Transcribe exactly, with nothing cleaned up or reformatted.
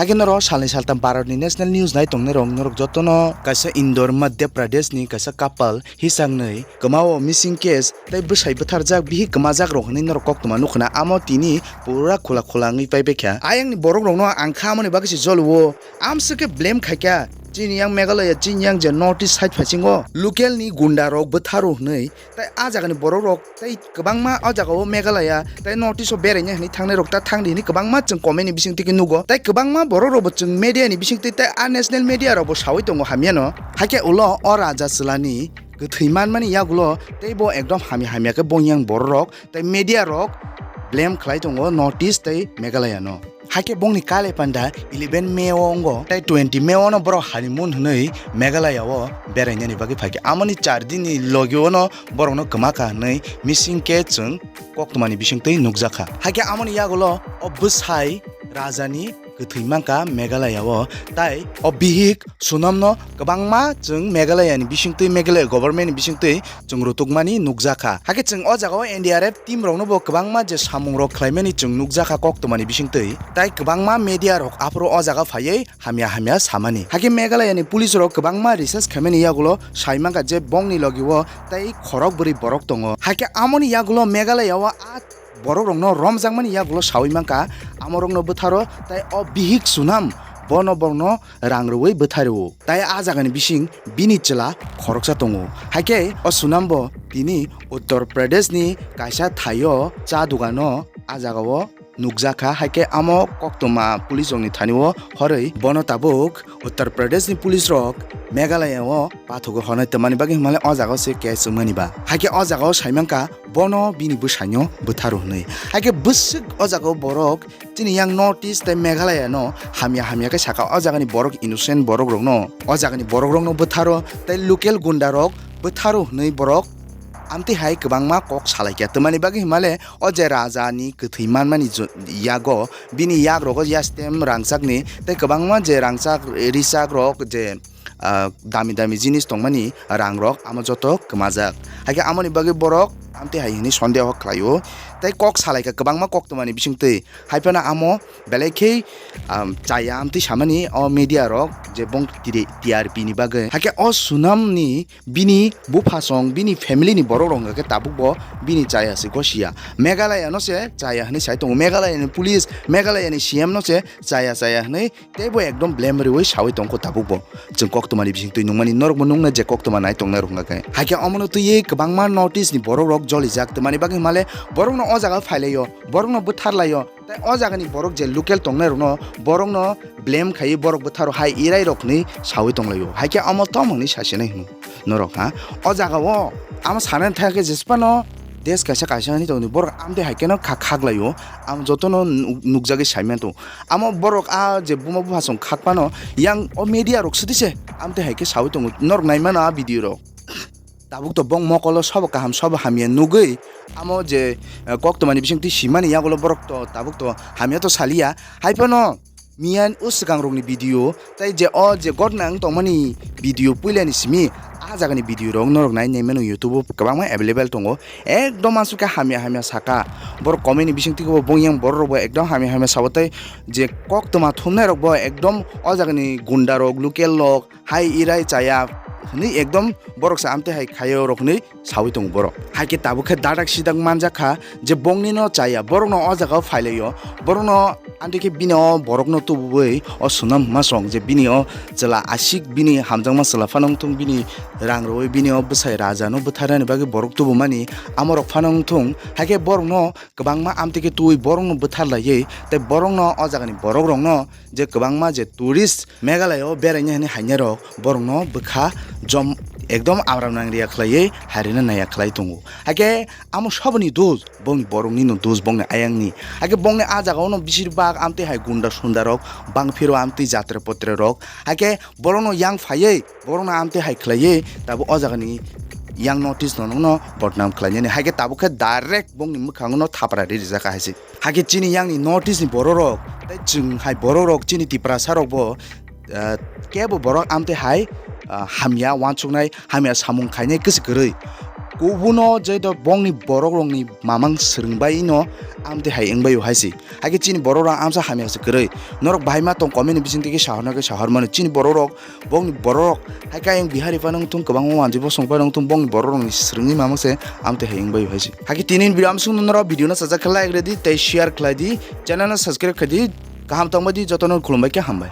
Hakhe norok salni saltam Bharatni national news nai tongnai rok norok jotono kaisa Indore Madhya Pradeshni kaisa couple hisaknwi kwmao missing case tei bwsai bwtharjak bihik kwmajak rok hwnwi norok koktwma nukhuna amo tini pura khula khula wngwi paibaikha. Ayangni borok rokno ang kha amoni bagwi se joluo amswk khe blame khaikha chini yang Meghalaya chini yang je North East side phaisingo local ni gunda rok bwtharo hwnwi. Tei ah jagani borok rok tei kwbangma o jagao Meghalaya tei North East o beraina hinwi thangnai rok ta thangdi hinwi kwbangma chwng comment ni bising twi nugo. Tei kwbangma borok rok bo chwng media ni bising twi tei ah national media rok bo sawi tongo hamya no. Hakhe ulo o raja chwla ni kwthwi manmani yagulo tei bo ekdom hamya hamya khe bongyang borok rok tei media rok blame khlai tongo North East tei Meghalaya no. Hakhe bongni kale panda eleven May o wngo, tei twenty May o no borok honeymoon hwnwi Meghalaya o berainani bagwi phaikha. Amoni char din ni logi o no borok no kwma kha hwnwi missing khe chwng koktwma ni bising twi nukjakha. Hakhe amoni yagulo o bwsai raja ni kwthwi mankha Meghalaya o, tai o bihik Sonam no kwbangma chwng Meghalaya ni bising twi, Meghalaya government ni bising twi chwng rutukmani nukjakha. Hakhe chwng o jagao N D R F team rokno bo kwbangma je samung rok khlaimani chwng nukjakha koktwmani bisingtwi, tai kwbangma media rok aphuru o jaga phaiwi hamya hamya samani. Hakhe Meghalaya ni police rok kwbangma research khaimani yagulo saimankha je bongni logi o tai khorok bwrwi borok tongo. Hakhe amoni yagulo Meghalaya o a borok rokno romjakmani yagulo sawi mankha amorokno bwtharo tai o bihik Sonam bono borokno rang rwui bwthario. Tai ah jagani bising bini chwla khoroksa tongo. Haikhe o Sonam bo tini Uttar Pradesh ni kaisa thaio cha dogano ah jagao nukjakha. Haikhe amo koktwma police rokni thani o horwi bono tabuk Uttar Pradesh ni police rok Meghalaya o pathogwi hornai twmani bagwi hwnmale o jagao se case wngmani ba. Haikhe o jagao saimankha bono bini bwsaino bwtharo hwnwi. Haikhe bwswk o jagao borok chini yang North East tei Meghalaya no hamya hamya khe saka o jagani borok innocent borok rokno o jagani borok rokno bwtharo tei local gunda rok bwtharo hwnwi borok amtwi hai kwbangma kok salaikha. Twmani bagwi hwnmale o je raja ni kwthwi manmani jo-, yago bini yak rogo yastem rangchakni tei kwbangma je rangchak richak rok je ah, dami dami jinis tongmani rang rok amo joto kwmajak. Haikhe amoni bagwi borok amtwi hai hwnwi sondeho khlaio. Tei kok salaikha kwbangma koktwmani bisingtwi. Haiphano amo belai khe, ah, chaya amtwi samani o media rok je bong tiri T R P ni bagwi. Haikhe o Sonam ni bini buphasong bini family ni borok rok hwnkha khe tabuk bo bini chaya se gosiya. Meghalaya no se chaya hwnwi sai tongo. Meghalaya ni police, Meghalaya ni C M no se chaya chaya hwnwi tei bo ekdom blame rwui sawi tongkho tabuk bo. Chwng koktwmani bisingtwi nukmani norokbo nukna je koktwma nai tongnai rok hwnkha khe. Haikhe omono twiwi kwbangma North East ni borok rok jolijak twmani bagwi hwnmale borokno o jaga phailaio, borokno bwtharlaio. Tei o jagani borok je local tongnai rokno borokno blame khaiwi borok bwtharo hai irai rok hwnwi sawi tonglaio. Haikhe omo tom hwnwi sasinai hwno norok ha. O jagao amo sanani thangkhe jesphano desh kaisa kaisa hwnwi tongdi borok amtwi haikheno khak khaklaio. Amo jotono nuk-, nukjagwi saimanto. Amo borok a je buma buphasong khakpano yang o media rok swdise amtwi hai khe sawi tongo. Norok naimano a video rok. Tabuk to bong mokolo sobo kaham sobo hamya nugwi amo je, eh, koktwmani bisingtwi simani yagulo borok to tabuk to hamya to saliya. Haiphano miyan o swkang rokni video tei je o je gotna wng tongmani video puilani simi a jagani video rok norok nai naimano YouTube o kwbangma available tongo. Ekdom aswk khe hamya hamya saka. Borok comment ni bisingtwi bo bongyang borok rok bo ekdom hamya hamya sabo tei je koktwma thumnai rok bo ekdom o jagani gunda rok, local rok hai irai chaya hwnwi ekdom borok se amtwi hai khaio rok hwnwi sawi tongo borok. Haikhe tabuk khe dadak sidak manjak kha je bongni no chaya, borok no o jagao phailaio, borok no Anti khe bini o borokno tubui o Sonam hwma song je bini o chwla aswk bini hamjakma chwla phano wngthung, bini rang rwui bini o bwsai raja no bwtharnani bagwi borok tubumani amorok phano wngthung, haikhe borokno kwbangma amtwi khe tubui borokno bwtharlaiwi tei borokno o jagani borok rokno je kwbangma je tourist Meghalaya o beraina hinwi hainairok borokno bwkha jom ekdom amram nangriya khlaiwi hairina naiya khlai tongo. Haikhe amo saboni dos, bongni borokni no dos, bongni ayangni. Haikhe bongni ah jagao no bisir bak amtwi hai gunda sunda rok bang phiro amtwi jatre potre rok. Haikhe borokno yang phaiwi borokno amtwi hai khlaiwi tabuk o jagani yang notice no nokno bodnam khlainani. Haikhe tabuk khe direct bongni mwkhango no thapra ri rijak hai se. Haikhe chini yangni notice ni borok rok tei chwng hai borok rok chini Tiprasa rok bo, ah, kebo borok amtwi hai, ah, hamya wansuknai, hamya samung khainai kwchwk kwrwi. Kubuno je do bongni borok rokni mamang swrwng bai no amte hai wngbai hai se. Hai khe chini borok rok amsa hamya se kwrwi. Norok bahai ma tong comment ni bising twi khe sahorna khe sahor mano. Chini borok rok, bongni borok rok hai khe ayang Bihari phano wngthung, kwbangma wanjwi bosong phano wngthung, bongni borok rokni swrwngni mamang se amte hai wngbai hai se. Hai khe tini video amsung norok video no sajak khe like redi tei share khlai di, channel no subscribe khai di. Kaham tongbai di, jotono khulumbai khe hambai.